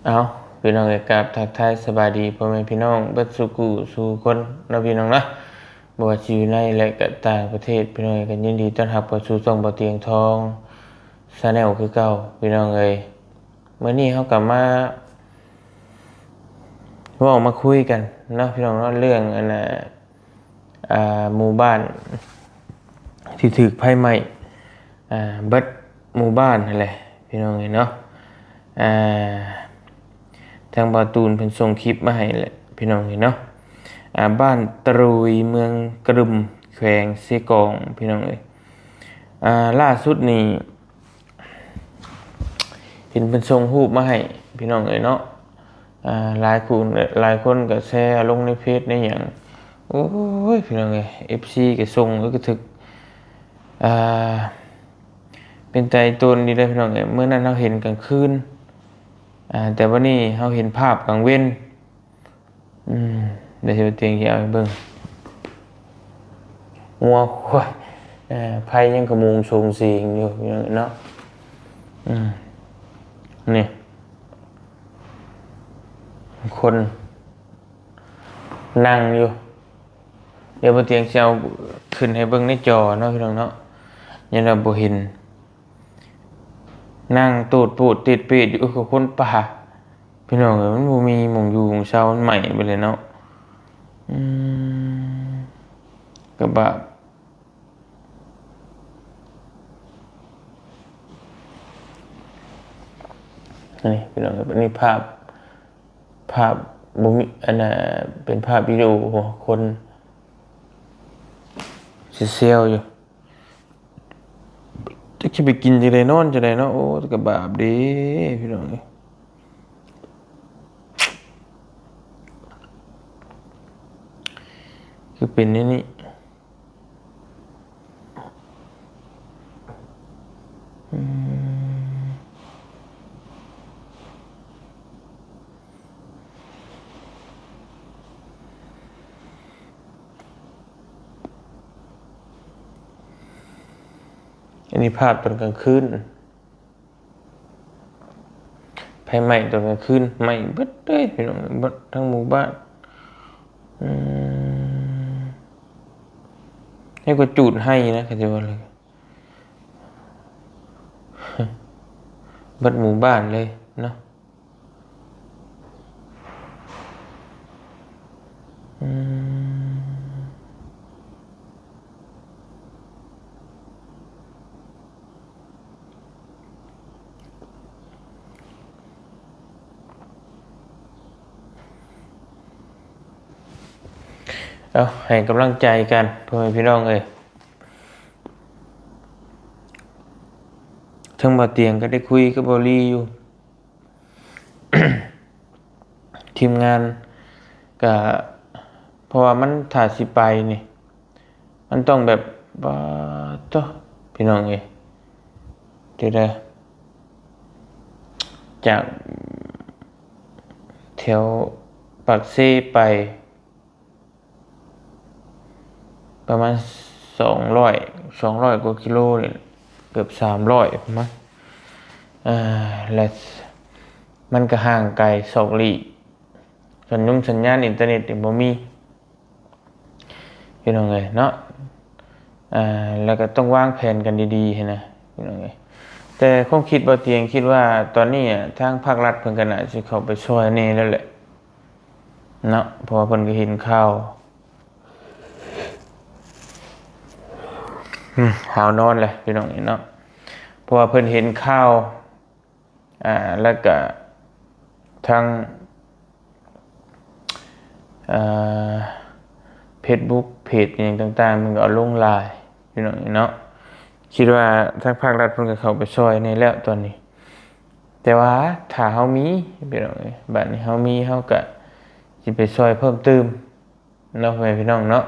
ເອົາ ພີ່ນ້ອງເອີຍ ກາບທັກທາຍສະບາຍດີພໍ່ແມ່ພີ່ນ້ອງເບິດສູ່ຜູ້ສູ່ຄົນເນາະ ພີ່ນ້ອງເນາະ, ບໍ່ວ່າຊິຢູ່ໃນ ແລະ ກະຕ່າງປະເທດ. ພີ່ນ້ອງເອີຍ ກໍຍິນດີຕ້ອນຮັບເຂົ້າສູ່ຊ່ອງບໍ່ຕຽງທອງ Channel ຄືເກົ່າ ພີ່ນ້ອງເອີຍ. ມື້ນີ້ເຮົາກໍມາເວົ້າມາຄຸຍກັນເນາະ ພີ່ນ້ອງເນາະ, ເລື່ອງອັນນ່າ ອ່າ ໝູ່ບ້ານທີ່ຖືກໄຟໄໝ້ ອ່າ ເບິດໝູ່ບ້ານຫັ້ນແຫຼະ ພີ່ນ້ອງເອີຍເນາະ. ອ່າ ທາງບ່າວຕູນເພິ່ນສົ່ງຄລິບມາໃຫ້ແຫຼະ ພີ່ນ້ອງເອີຍເນາະ. ອ່າ ບ້ານຕະລຸຍ ເມືອງກະດຸມ ແຂວງເຊກອງ ພີ່ນ້ອງເອີຍ. ອ່າ ລ່າສຸດນີ້ ເຫັນເພິ່ນສົ່ງຮູບມາໃຫ້ ພີ່ນ້ອງເອີຍເນາະ. ອ່າ ຫຼາຍຄົນ ຫຼາຍຄົນກໍແຊລົງໃນເຟສໃນຫຍັງ. ໂອ້ຍ ພີ່ນ້ອງເອີຍ ເອັຟຊີກໍສົ່ງ ເອີ ກະຖືກ ອ່າ ເປັນຕາອີ່ຕົນດີເດ້ ພີ່ນ້ອງເອີຍ. ມື້ນັ້ນເຮົາເຫັນກາງຄືນ ອ່າ ແຕ່ວັນນີ້ເຮົາເຫັນພາບກາງເວັນ. ອືມ ດຽວຊິເອົາຕຽງຊິເອົາໃຫ້ເບິ່ງ. ງົວຄວາຍ ເອີ ໄຟຍັງຂະໂມງໂສງເສງຢູ່ເນາະ. ອືມ ນີ້ ຄົນນັ່ງຢູ່. ດຽວບໍ່ຕຽງຊິເອົາຂຶ້ນໃຫ້ເບິ່ງໃນຈໍເນາະ ພີ່ນ້ອງເນາະ, ຍັງວ່າບໍ່ເຫັນ. ນັ່ງໂຕດໂປດຕິດປີດຢູ່ ຄືຄົນປ່າ ພີ່ນ້ອງເອີຍ. ມັນບໍ່ມີໝ່ອງຢູ່ໝ່ອງເຊົາ ມັນໄໝ້ໄປເລີຍເນາະ. ອືມ ກະບາບ ນີ້ ພີ່ນ້ອງເອີຍ ອັນນີ້ພາບ ພາບບໍ່ມີ ອັນນ່າ ເປັນພາບວິດີໂອ ຄົນຊິເຊວຢູ່. ຈັກຊິໄປກິນຈັ່ງໃດ ນອນຈັ່ງໃດເນາະ. ໂອ້ ກະບາບເດ້ ພີ່ນ້ອງເອີຍ. ຄືເປັນແນວນີ້. ອືມ ອັນນີ້ພາບຕອນກາງຄືນ. ໄຟໄໝ້ຕອນກາງຄືນ ໄໝ້ເບິດເລີຍ ພີ່ນ້ອງ, ເບິດທັງໝູ່ບ້ານ. ອືມ ໃຫ້ກວ່າຈູດໄຮ່ນະ ເຂົາເຈົ້າວ່າເລີຍ ເບິດໝູ່ບ້ານເລີຍເນາະ. ອືມ ເອົາ ໃຫ້ກຳລັງໃຈກັນ ພໍ່ແມ່ພີ່ນ້ອງເອີຍ. ເທິງບ່າວຕຽງກໍໄດ້ຄຸຍກັບບ່າວລີຢູ່ ທີມງານກະ ເພາະວ່າມັນ ຖ້າຊິໄປນີ້ ມັນຕ້ອງແບບ ປາດໂທ້ ພີ່ນ້ອງເອີຍ ເດີ ຈາກແຖວປາກເຊໄປ ປະມານສອງຮ້ອຍ ສອງຮ້ອຍກວ່າກິໂລນີ້ ເກືອບສາມຮ້ອຍພຸ້ນມະ. ເອີ ແລະ ມັນກະຫ່າງໄກສອກຫຼີກ ສັນຍົງສັນຍານອິນເຕີເນັດນີ້ບໍ່ມີ ພີ່ນ້ອງເອີຍເນາະ. ອ່າ ແລ້ວກໍຕ້ອງວາງແຜນກັນດີໆ ຫັ້ນນະ ພີ່ນ້ອງເອີຍ. ແຕ່ຄວາມຄິດບ່າວຕຽງຄິດວ່າ ຕອນນີ້ອະ ທາງພາກລັດເພິ່ນກໍໜ້າຊິເຂົ້າໄປຊ່ອຍແດ່ແລ້ວແຫຼະເນາະ ເພາະວ່າເພິ່ນກໍເຫັນຂ່າວ ອືມ ຫາວນອນແຫຼະ ພີ່ນ້ອງເອີຍເນາະ. ເພາະວ່າເພິ່ນເຫັນຂ່າວ ອ່າ ແລ້ວກະທາງ ເອີ ເຟສບຸກ ເພຈຫຍັງຕ່າງໆ ມັນກໍເອົາລົງຫຼາຍ ພີ່ນ້ອງເນາະ. ຄິດວ່າທາງພາກລັດເພິ່ນກໍເຂົ້າໄປຊ່ອຍແດ່ແລ້ວຕອນນີ້ ແຕ່ວ່າຖ້າເຮົາມີ ພີ່ນ້ອງເອີຍ ບາດນີ້ເຮົາມີ ເຮົາກໍຊິໄປຊ່ອຍເພີ່ມຕື່ມ ເນາະ ພໍ່ແມ່ພີ່ນ້ອງເນາະ.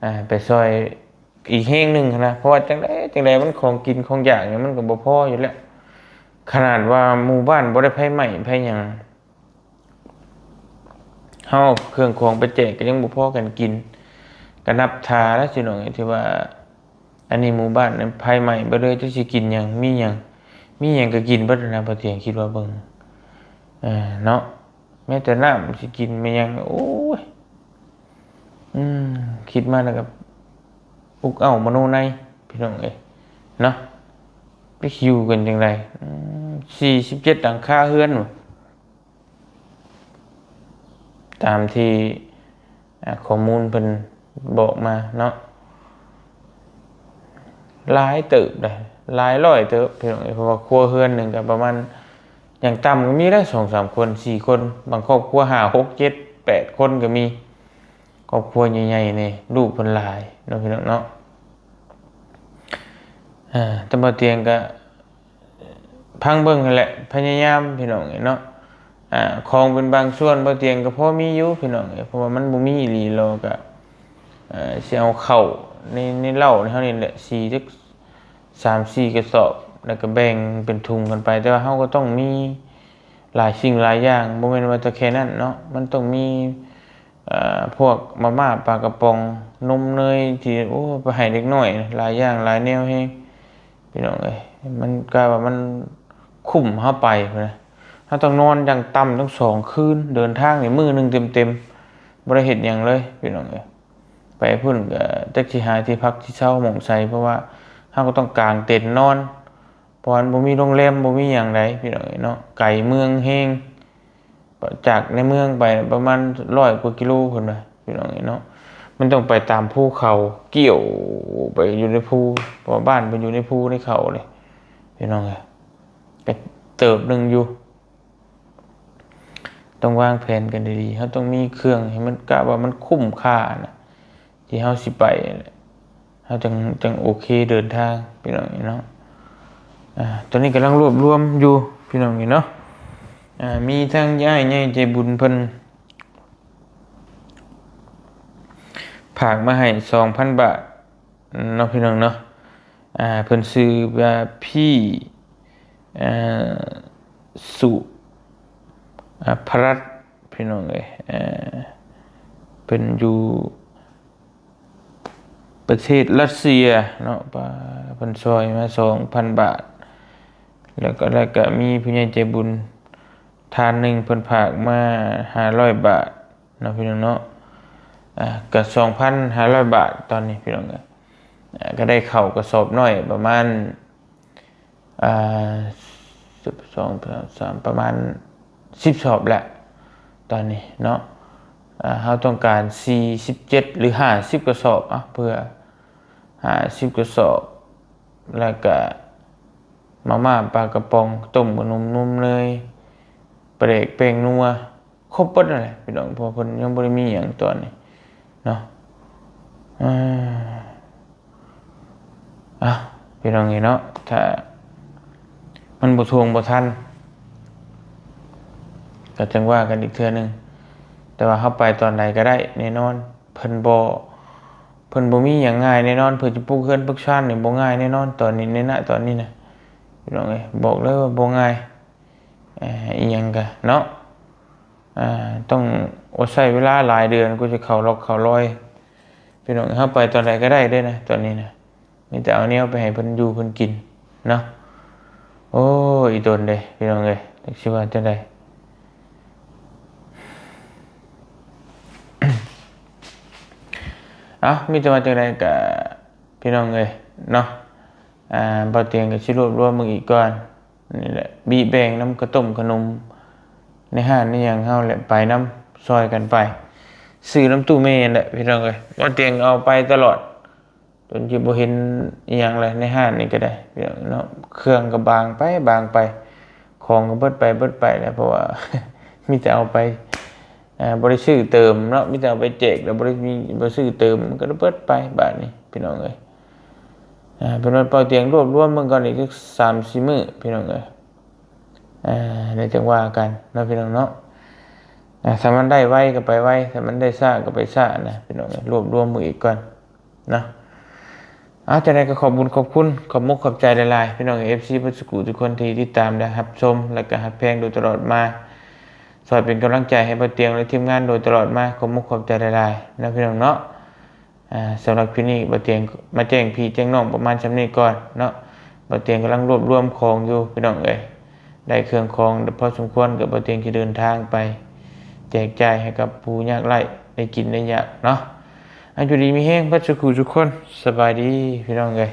ອ່າ ໄປຊ່ອຍອີກແຮງໜຶ່ງຫັ້ນນະ ເພາະວ່າຈັ່ງໃດຈັ່ງໃດມັນຂອງກິນຂອງຢາກນີ້ມັນກໍບໍ່ພໍຢູ່ແລ້ວ. ຂະໜາດວ່າໝູ່ບ້ານບໍ່ໄດ້ໄຟໄໝ້ໄຟຫຍັງ ເຮົາເອົາເຄື່ອງຂອງໄປແຈກກໍຍັງບໍ່ພໍກັນກິນ ກໍນັບຖ້າແລ້ວ ພີ່ນ້ອງເອີຍ ທີ່ວ່າ ອັນນີ້ໝູ່ບ້ານໄຟໄໝ້ເບິດເລີຍ ຈັກຊິກິນຫຍັງ ມີຫຍັງ ມີຫຍັງກໍກິນເບິດຫັ້ນນະ. ບ່າວຕຽງຄິດວ່າເບິ່ງ ເອີ ເນາະ ແມ້ແຕ່ນ້ຳຊິກິນແມ່ນຫຍັງ ໂອ້ຍ ອືມ ຄິດມາແລ້ວກໍອຸກເອົ້າມະໂນໃນ ພີ່ນ້ອງເອີຍ ເນາະ ໄປຢູ່ກັນຈັ່ງໃດ ອືມ ສີ່ສິບເຈັດຫຼັງຄາເຮືອນ ຕາມທີ່ ອ່າ ຂໍ້ມູນເພິ່ນບອກມາເນາະ ຫຼາຍເຕີບເດ້ ຫຼາຍຮ້ອຍເຕີບ ພີ່ນ້ອງເອີຍ ເພາະວ່າຄົວເຮືອນໜຶ່ງກໍປະມານ ຢ່າງຕ່ຳກໍມີໄດ້ສອງສາມຄົນ ສີ່ຄົນ ບາງຄອບຄົວຫ້າ ຫົກ ເຈັດ ແປດຄົນກໍມີ ຄອບຄົວໃຫຍ່ໆນີ້ ລູກເພິ່ນຫຼາຍເນາະ ພີ່ນ້ອງເນາະ ອ່າ ແຕ່ບໍ່ຕຽງກໍ ຟັງເບິ່ງຫັ້ນແຫຼະ ພະຍາຍາມ ພີ່ນ້ອງເອີຍເນາະ ອ່າ ຂອງເປັນບາງສ່ວນ ບໍ່ຕຽງກໍພໍມີຢູ່ ພີ່ນ້ອງເອີຍ ເພາະວ່າມັນບໍ່ມີອີ່ຫຼີ ລາວກໍ ເອີ ຊິເອົາເຂົ້າໃນ ໃນເລົ້າໃນເຮົານີ້ແຫຼະ ສີ່ຈັກ ສາມສີ່ກະສອບ ແລ້ວກໍແບ່ງເປັນຖົງກັນໄປ ແຕ່ວ່າເຮົາກໍຕ້ອງມີຫຼາຍສິ່ງຫຼາຍຢ່າງ ບໍ່ແມ່ນວ່າແຕ່ແຄ່ນັ້ນເນາະ ມັນຕ້ອງມີ ເອີ ພວກມາມ່າ ປາກະປ໋ອງ ນົມເນີຍ ທີ່ ໂອ້ ໄປໃຫ້ເດັກນ້ອຍ ຫຼາຍຢ່າງຫຼາຍແນວແຮງ ພີ່ນ້ອງເອີຍ ມັນກະວ່າມັນຄຸ້ມເຮົາໄປພຸ້ນນະ ເຮົາຕ້ອງນອນຢ່າງຕ່ຳຕ້ອງສອງຄືນ ເດີນທາງນີ້ມື້ໜຶ່ງເຕັມໆ ບໍ່ໄດ້ເຮັດຫຍັງເລີຍ ພີ່ນ້ອງເອີຍ ໄປພຸ້ນກໍຈັກຊິຫາທີ່ພັກທີ່ເຊົາໝ່ອງໃສ ເພາະວ່າເຮົາກໍຕ້ອງກາງເຕັນນອນ ເພາະວ່າມັນບໍ່ມີໂຮງແຮມ ບໍ່ມີຫຍັງໃດ ພີ່ນ້ອງເອີຍເນາະ ໄກເມືອງແຮງ ຈາກໃນເມືອງໄປປະມານຮ້ອຍກວ່າກິໂລພຸ້ນນະ ພີ່ນ້ອງເອີຍເນາະ ມັນຕ້ອງໄປຕາມພູເຂົາ ກ່ຽວໄປຢູ່ໃນພູ ເພາະວ່າບ້ານເພິ່ນຢູ່ໃນພູໃນເຂົາເດ້ ພີ່ນ້ອງເອີຍ ກໍເຕີບໜຶ່ງຢູ່ ຕ້ອງວາງແຜນກັນດີໆ ເຮົາຕ້ອງມີເຄື່ອງໃຫ້ມັນ ກະວ່າມັນຄຸ້ມຄ່ານະ ທີ່ເຮົາຊິໄປ ເຮົາຈັ່ງ ຈັ່ງໂອເຄເດີນທາງ ພີ່ນ້ອງເອີຍເນາະ ອ່າ ຕອນນີ້ກຳລັງລວບລວມຢູ່ ພີ່ນ້ອງເອີຍເນາະ ອ່າ ມີທາງຍາຍໃຫຍ່ໃຈບຸນເພິ່ນ ຝາກມາໃຫ້ສອງພັນບາດເນາະ ພີ່ນ້ອງເນາະ ອ່າ ເພິ່ນຊື່ວ່າ ພີ່ ເອີ ສຸ ອາ ພະລັດ ພີ່ນ້ອງເອີຍ ເອີ ເພິ່ນຢູ່ປະເທດຣັດເຊຍເນາະ ປາ ເພິ່ນຊ່ອຍມາສອງພັນບາດ ແລ້ວກໍ ແລ້ວກໍມີຜູ້ໃຫຍ່ໃຈບຸນທ່ານໜຶ່ງ ເພິ່ນຝາກມາຫ້າຮ້ອຍບາດ ເນາະ ພີ່ນ້ອງເນາະ ອ່າ ກໍສອງພັນຫ້າຮ້ອຍບາດຕອນນີ້ ພີ່ນ້ອງເອີຍ ອ່າ ກໍໄດ້ເຂົ້າກະສອບນ້ອຍປະມານ ອ່າ ສິບສອງ ສາມ ປະມານສິບສອບແຫຼະຕອນນີ້ເນາະ ອ່າ ເຮົາຕ້ອງການສີ່ສິບເຈັດ ຫຼື ຫ້າສິບກະສອບ ເອົາ ເພື່ອຫ້າສິບກະສອບ ແລ້ວກະມາມ່າ ປາກະປ໋ອງ ຕົ້ມຂະໜົມ ນົມເນີຍ ປາແດກ ແປ້ງນົວ ຄົບເບິດນັ້ນແຫຼະພີ່ນ້ອງ ເພາະວ່າເພິ່ນຍັງບໍ່ໄດ້ມີຫຍັງຕອນນີ້ເນາະ ເອີ ເອົ້າ ພີ່ນ້ອງເອີຍເນາະ ຖ້າມັນບໍ່ທ່ວງບໍ່ທັນ ກໍຈັ່ງວ່າກັນອີກເທື່ອໜຶ່ງ ແຕ່ວ່າເຮົາໄປຕອນໃດກໍໄດ້ແນ່ນອນ ເພິ່ນບໍ່ ເພິ່ນບໍ່ມີຫຍັງງ່າຍແນ່ນອນ ເພິ່ນຈະປຸກເຮືອນປຸກຊານນີ້ບໍ່ງ່າຍແນ່ນອນ ຕອນນີ້ ໃນ ນະ ຕອນນີ້ນະ ພີ່ນ້ອງເອີຍ ບອກເລີຍວ່າບໍ່ງ່າຍ ເອີ ອີ່ຫຍັງກະເນາະ ອ່າ ຕ້ອງອາໄສເວລາຫຼາຍເດືອນກວ່າຈະເຂົ້າລັອກເຂົ້າລອຍ ພີ່ນ້ອງ ເຮົາໄປຕອນໃດກໍໄດ້ເດ້ນະ ຕອນນີ້ນະ ມີແຕ່ເອົາແນວໄປໃຫ້ເພິ່ນຢູ່ເພິ່ນກິນເນາະ ໂອ້ຍ ອີ່ຕົນເດ້ ພີ່ນ້ອງເອີຍ ຈັກຊິວ່າຈັ່ງໃດ ເອົ້າ ມີແຕ່ວ່າຈັ່ງໃດກໍ ພີ່ນ້ອງເອີຍເນາະ ອ່າ ບ່າວຕຽງກໍຊິລວບລວມເບິ່ງອີກກ່ອນ ນີ້ແຫຼະ ບີແບ່ງນຳກະຕົ້ມຂະໜົມໃນຮ້ານໃນຫຍັງເຮົາແຫຼະ ໄປນຳ ຊ່ອຍກັນໄປ ຊື້ນຳຕູ້ແມ່ແຫຼະ ພີ່ນ້ອງເອີຍ ບ່າວຕຽງເອົາໄປຕະຫຼອດ ຈົນຊິບໍ່ເຫັນອີ່ຫຍັງແຫຼະ ໃນຮ້ານນີ້ກໍໄດ້ ພີ່ນ້ອງເນາະ ເຄື່ອງກໍບາງໄປບາງໄປ ຂອງກໍເບິດໄປເບິດໄປແຫຼະ ເພາະວ່າ ມີແຕ່ເອົາໄປ ອ່າ ບໍ່ໄດ້ຊື້ເຕີມເນາະ ມີແຕ່ເອົາໄປແຈກ ແລ້ວບໍ່ໄດ້ມີ ບໍ່ຊື້ເຕີມ ມັນກໍເບິດໄປບາດນີ້ ພີ່ນ້ອງເອີຍ ອ່າ ເປັນວ່າບ່າວຕຽງລວບລວມເບິ່ງກ່ອນອີກຈັກສາມສີ່ມື້ ພີ່ນ້ອງເອີຍ ອ່າ ແລ້ວຈັ່ງວ່າກັນເນາະ ພີ່ນ້ອງເນາະ ອ່າ ຖ້າມັນໄດ້ໄວກໍໄປໄວ ຖ້າມັນໄດ້ຊ້າກໍໄປຊ້ານະ ພີ່ນ້ອງເອີຍ ລວບລວມເບິ່ງອີກກ່ອນ ເນາະ ເອົາ ຈັ່ງໃດກໍຂອບບຸນຂອບຄຸນ ຂອບມຸກຂອບໃຈຫຼາຍໆ ພີ່ນ້ອງເອັຟຊີເບິດສູ່ທຸກຄົນທີ່ຕິດຕາມ ແລະ ຮັບຊົມ ແລະ ກໍຮັກແພງໂດຍຕະຫຼອດມາ ຊ່ອຍເປັນກຳລັງໃຈໃຫ້ບ່າວຕຽງ ແລະ ທີມງານໂດຍຕະຫຼອດມາ ຂອບມຸກຂອບໃຈຫຼາຍໆ ນະ ພີ່ນ້ອງເນາະ ອ່າ ສຳລັບຄລິບນີ້ ບ່າວຕຽງມາແຈ້ງພີ່ແຈ້ງນ້ອງປະມານສ່ຳນີ້ກ່ອນເນາະ ບ່າວຕຽງກຳລັງລວບລວມຂອງຢູ່ ພີ່ນ້ອງເອີຍ ໄດ້ເຄື່ອງຂອງພໍສົມຄວນ ກໍບໍ່ຕຽງຈະເດີນທາງໄປແຈກຈ່າຍໃຫ້ກັບຜູ້ຍາກໄຮ້ໄດ້ກິນໄດ້ຢາກເນາະ. ອາ ຢູ່ດີມີແຮງເບິດສູ່ຜູ້ສູ່ຄົນ. ສະບາຍດີພີ່ນ້ອງເອີຍ.